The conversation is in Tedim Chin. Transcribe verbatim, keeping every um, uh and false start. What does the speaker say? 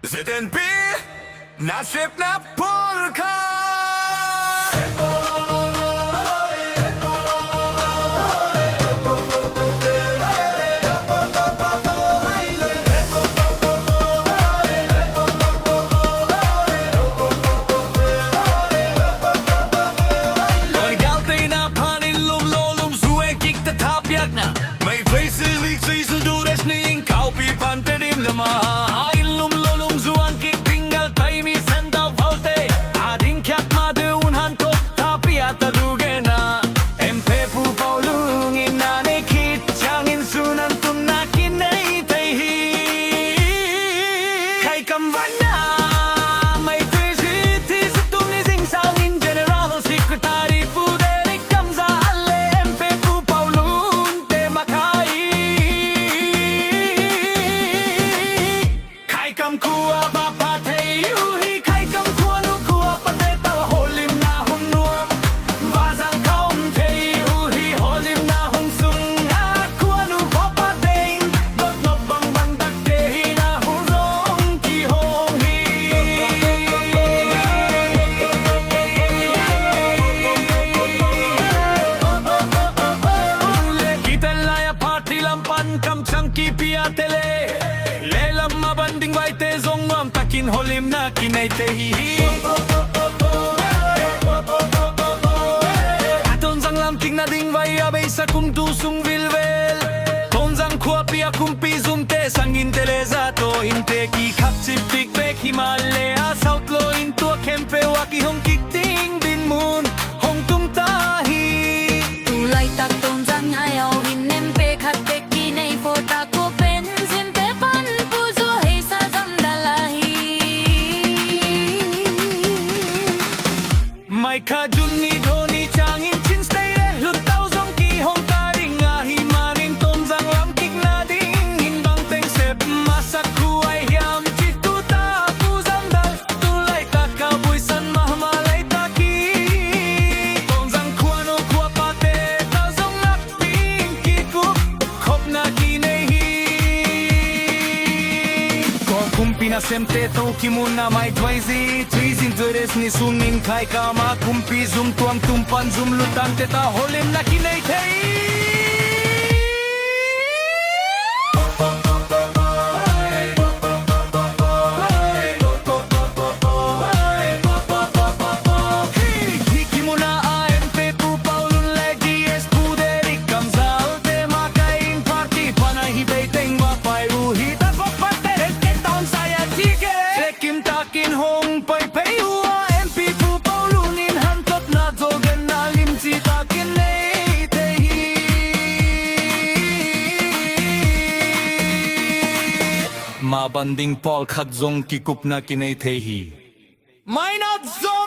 Z N P nasepna pawlkhat. Galte na pan in lum lo lum zu e kik ta tha piakna. Mai vei si lik zui zu du des ni in kau pi pan te dim le ma. In lum lo lum zu an kik ding gal tai mi sen dau valte. A ding kiak ma de un han kok ta pia ta du gena. Em pe pu pau lung in na ne kit chang in sun an tun na kin nei te hi. Khai kam van na mai tui si ti si tu ni zing sang in general secretary pu de lik kam za ale em pe pu pau lung te ma khai. Khai kam khua va pha thei uh hi, khai kam khua nu khua pa te ta holimna hun nuam. Va zang khawm thei uh hi, holimna hun sung a khua nu khua pa te in dot nop bang bang tak te hi na hun zong ki hong hi. Kitel lai a party lam pan kam chang ki pia te le. Lehlam a ban ding vaite zong nuam takin holimna kinei te hi hi. A Tonzang lam kikna ding vai a beisa kum tu sung vilvel. Tonzang khuapi a kumpi zumte sangin te le za to in te kikhak cip tik pek hi mah le a saut lo in tua khempeuh a kihong kik ding dinmun hong tung ta hi. Tu laitak Tonzang ngai au in nem pe khat pek kinei fo ta ko pen zin pe pan pu zo hei sa zam da la hi. Mai kha jun ni do ni chang in chin stay le lut tau zong ki hong ta ding a hi man in Tonzang lam kikna ding in bang teng sep masak khuai hiam ci tu ta pu zam dal. Tu laitak a buaisan mahmah laitak hi. Tonzang khua nu khua pa te ta zong nak ping kikup khopna kinei hi. Ko kumpi na semte to kimunna mai tuai zi tui zin tuai des ni sung in khai kama kumpi zum tuang tum pan zum lutang te ta holimna kinei thei. Hi kimuna a M P pu Paulun le G S pu Derek Kamzal te makaih in party pana hi beiteng va pai uh hi ta va patere te tawn saya tike. Tekim takin hong pai pei uh a M P pu Paulun in hantotna zo genna limci takin nei thei hi. Mah ban ding pawlkhat zong kikupna kinei thei hi. Mainat zong